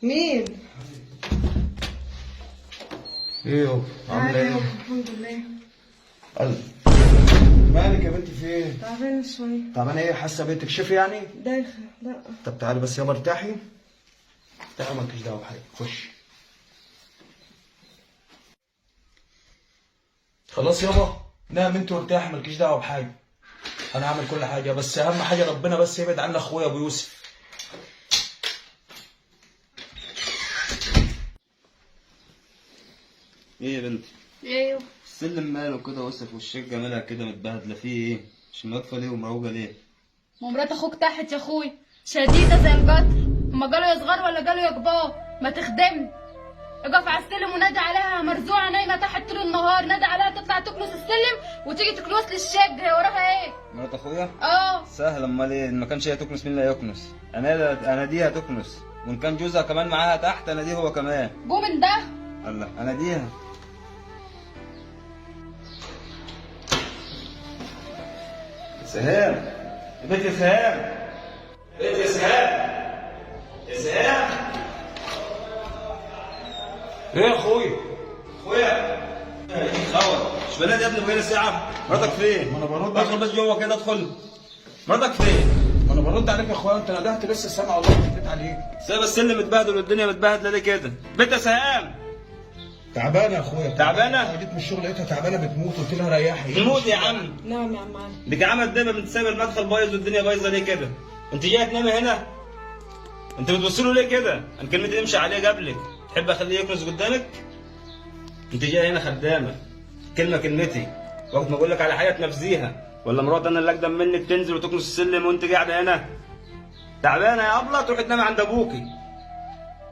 مين؟ ايه يابا عامله ايه؟ الحمد لله. قلب مالك يا بنتي، في ايه؟ تعبانة شوية. تعبانة ايه؟ حاسه بيه تكشفي يعني؟ دايخة. لا طب تعالي بس يابا ارتاحي. تعالي مالكيش دعوه بحاجة، خش. خلاص يابا نام انت وارتاحي، مالكيش دعوه بحاجة. انا هعمل كل حاجة، بس اهم حاجة ربنا بس يبعد عنا اخويا ابو يوسف. ايه يا بنتي؟ ايوه. السلم ماله كده وسخ والشقة مالها كده متبهدلة، فيه ايه؟ مش واقفة ليه ومروجة ليه؟ ما مرات اخوك تحت يا اخوي، شديدة زي القطر. هما قالوا يا صغار ولا قالوا يا كبار؟ ما تخدمني. اقف على السلم ونادي عليها، مرزوعه نايمة تحت طول النهار، نادي عليها تطلع تكنس السلم وتيجي تكنس للشق. هي وراها ايه؟ مرات اخويا؟ اه سهل، امال ايه؟ إن ما كانش هي تكنس مين اللي هيكنس؟ انا دي هتكنس، وان كان جوزها كمان معاها تحت انا دي هو كمان. قوم من ده. الله انا ديها. سهام يا بنت سهام، بنت سهام، يا سهام. ايه يا اخويا؟ اخويا خور مش بلاد يا ابني، بقالي ساعة. مراتك فين؟ ما انا برد. ادخل بس جوه كده، ادخل. مراتك فين؟ ما انا برد عليك يا اخويا، انت ندهت لسه سامع والله، رديت عليك. سايب السلم متبهدل والدنيا متبهدله ليه كده؟ بنت سهام تعبانة يا اخويا. تعبانة؟ أنا جيت من الشغل لقيتها تعبانة بتموت، قلت لها ريحي. تموت يا عم. نعم يا عم علي. دي عملت دايما بنت، سايبه المدخل بايظ والدنيا بايظة ليه كده؟ انت جاية تنامي هنا؟ انت بتبص له ليه كده؟ انا كلمتي امشي عليه قبلك، تحب اخليه يكنس قدامك؟ انت جاية هنا خدامه، كلمة كلمتي، وقت ما اقول لك على حاجة تنفذيها، ولا مرات انا اللي اقدم منك تنزل وتكنس السلم وانت قاعدة هنا؟ تعبانة يا ابله تروحي تنامي عند ابوكي.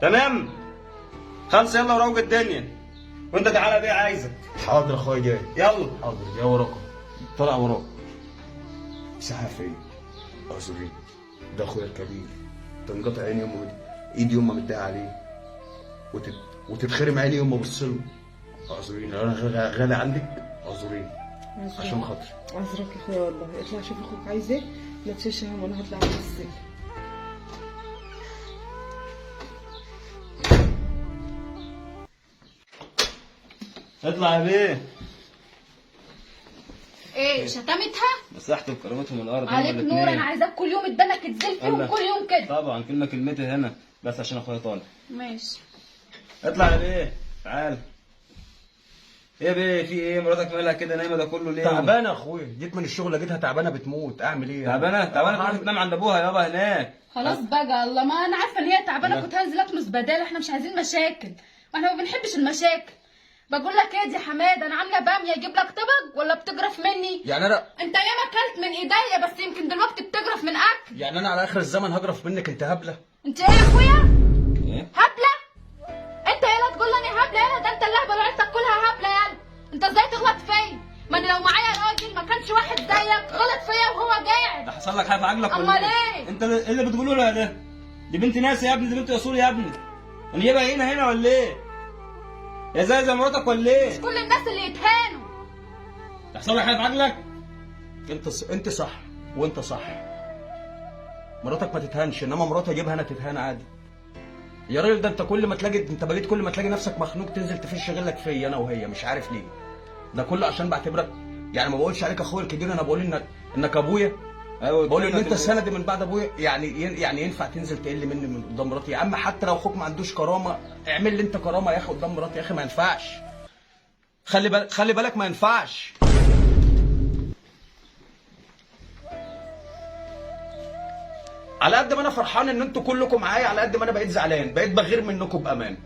تمام؟ خلص يلا وروج الدنيا، وانت تعالى بيه عايزك. حاضر يا اخويا جاي. يلا. حاضر جاي وراكم، طلع وراك. سحافة ايه؟ اعذريني، ده اخويا الكبير، تنقطع عيني يوم ايدي يوم ما متضايق عليه، وتتخرم عيني يوم ما ابص له. اعذريني انا غالي عندك، اعذريني عشان خاطري. عذرك يا اخويا والله. اطلع شوف اخوك عايز ايه، ما تشيلش هم وانا هطلع على السلم. اطلع يا بيه. ايه شتمتها؟ مسحت بكرامتهم الارض هما عليك نور، الاتنين. انا عايزاك كل يوم اتبنك تزل فيهم الله. كل يوم كده. طبعا كلمة كلمتي هنا بس عشان اخويا طالع. ماشي. اطلع يا بيه، تعال. ايه يا بيه في ايه؟ مراتك مالها كده نايمة ده كله ليه؟ تعبانة يا اخويا، جيت من الشغل لقيتها تعبانة بتموت، اعمل ايه؟ تعبانة؟ تعبانة تروح تنام عند ابوها يابا هناك. خلاص بقى الله، ما انا عارفه ان هي تعبانة، لا. كنت هنزل اكنس بدال. احنا مش عايزين مشاكل، واحنا ما بنحبش المشاكل. بقول لك ايه دي حمادة، انا عامله باميه، اجيب لك طبق ولا بتجرف مني؟ يعني انا انت ياما اكلت من ايديا، بس يمكن دلوقتي بتجرف من اكل. يعني انا على اخر الزمن هجرف منك؟ انت هبلة. انت ايه يا اخويا؟ ايه؟ هبلة؟ انت يلا تقول لي انا هبلة؟ يلا ده انت اللهبه وعيلتك كلها هبلة. يلا انت ازاي تغلط فيا؟ ما انا لو معايا راجل ما كانش واحد زيك غلط فيا وهو قاعد. ده حصل لك حاجة في عجلك ولا امال ايه؟ انت ايه اللي بتقوله لها ده؟ دي بنت ناس يا ابني، دي بنت اصول يا ابني. انا جايبها هنا هنا ولا ايه؟ يا زي مراتك ولا ايه؟ كل الناس اللي يتهانوا. ده حصل لك حاجة في عجلك؟ انت صح وانت صح. مراتك ما تتهانش، انما مراتي اجيبها انا تتهان عادي. يا راجل ده انت كل ما تلاقي، انت بقيت كل ما تلاقي نفسك مخنوق تنزل تفش غلك فيا انا وهي، مش عارف ليه. ده كله عشان بعتبرك، يعني ما بقولش عليك اخويا الكبير، انا بقول انك ابويا. ايوه بقول ان انت سندي من بعد ابويا. يعني ينفع تنزل تقل مني من قدام مراتي يا عم؟ حتى لو اخوك ما عندوش كرامة، اعمل لي انت كرامة يا اخي قدام مراتي يا اخي، ما ينفعش. خلي بالك، خلي بالك، ما ينفعش. على قد ما انا فرحان ان انتوا كلكم معايا، على قد ما انا بقيت زعلان، بقيت بغير منكم بامان.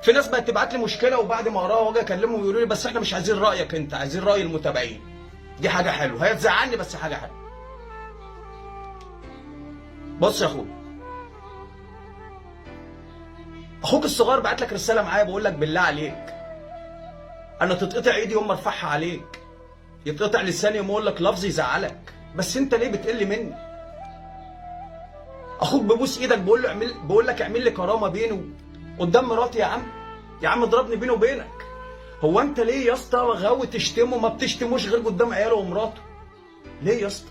في ناس بقت تبعت لي مشكلة، وبعد ما اقراها واجي اكلمهم يقولوا لي بس احنا مش عايزين رايك انت، عايزين راي المتابعين. دي حاجة حلوة، هي تزعلني بس حاجة حلوة. بص يا اخويا، اخوك الصغير بعت لك رسالة معايا بيقول لك بالله عليك، انا تتقطع ايدي يوم ما ارفعها عليك، يتقطع لساني يوم اقول لك لفظ يزعلك، بس انت ليه بتقل مني؟ اخوك بيبوس ايدك بيقول له اعمل، بيقول لك اعمل لي كرامة بينه قدام مراتي. يا عم، يا عم اضربني بينه وبينك. هو انت ليه يا اسطى غاوي تشتمه؟ ما بتشتموش غير قدام عياله ومراته. ليه يا اسطى؟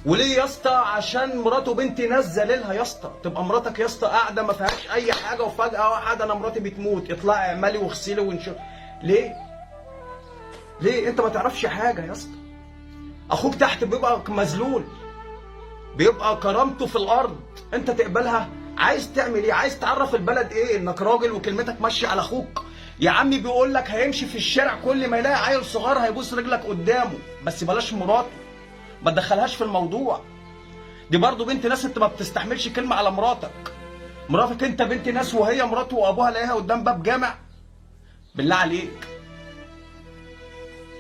وليه يا اسطى؟ عشان مراته بنت ناس ذليلها يا اسطى. تبقى مراتك يا اسطى قاعدة ما فيهاش اي حاجة، وفجاة واحد انا مراتي بتموت، اطلعي اعملي واغسلي ونشوف. ليه؟ ليه؟ انت ما تعرفش حاجة يا اسطى. اخوك تحت بيبقى مذلول، بيبقى كرامته في الارض، انت تقبلها؟ عايز تعمل ايه؟ عايز تعرف البلد ايه؟ انك راجل وكلمتك ماشية على اخوك؟ يا عمي بيقول لك هيمشي في الشارع كل ما يلاقي عيل صغير هيبوس رجلك قدامه، بس بلاش مراته، ما تدخلهاش في الموضوع. دي برضو بنت ناس، انت ما بتستحملش كلمة على مراتك. مراتك انت بنت ناس وهي مراته وابوها لاقيها قدام باب جامع؟ بالله عليك.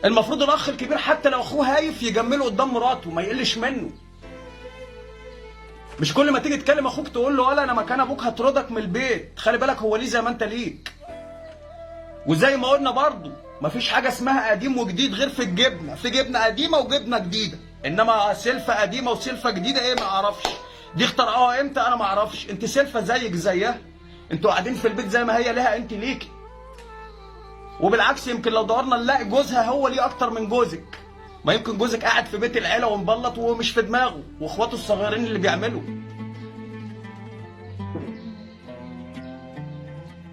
المفروض الاخ الكبير حتى لو اخوه هايف يجمله قدام مراته، ما يقلش منه. مش كل ما تيجي تكلم اخوك تقول له ولا انا مكان ابوك هطردك من البيت. خلي بالك هو ليه زي ما انت ليك. وزي ما قلنا برضو مفيش حاجة اسمها قديم وجديد غير في الجبنة، في جبنه قديمة وجبنه جديدة، انما سلفه قديمة وسلفه جديدة ايه ما اعرفش، دي اخترعوها امتى انا ما اعرفش. انت سلفه زيك زيها، انتوا قاعدين في البيت زي ما هي لها انت ليكي. وبالعكس يمكن لو دورنا نلاقي جوزها هو ليه اكتر من جوزك. ما يمكن جوزك قاعد في بيت العيلة ومبلط ومش في دماغه، واخواته الصغيرين اللي بيعملوا.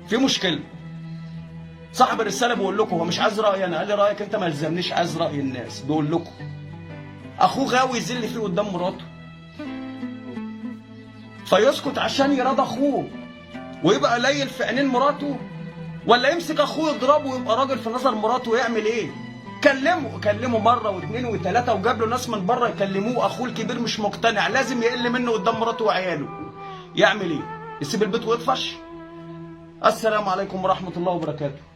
في مشكلة. صاحب الرسالة بيقول لكم هو مش عايز رايي انا، قال لي رايك انت ما يلزمنيش، عايز راي الناس. بيقول لكم اخوه غاوي يذل فيه قدام مراته، فيسكت عشان يراضى اخوه ويبقى قليل في عينين مراته، ولا يمسك اخوه يضربه ويبقى راجل في نظر مراته ويعمل ايه؟ كلمة مرة واثنين وثلاثة، وجاب له ناس من بره يكلموه، اخوه الكبير مش مقتنع، لازم يقل منه قدام مراته وعياله. يعمل ايه؟ يسيب البيت ويطفش؟ السلام عليكم ورحمة الله وبركاته.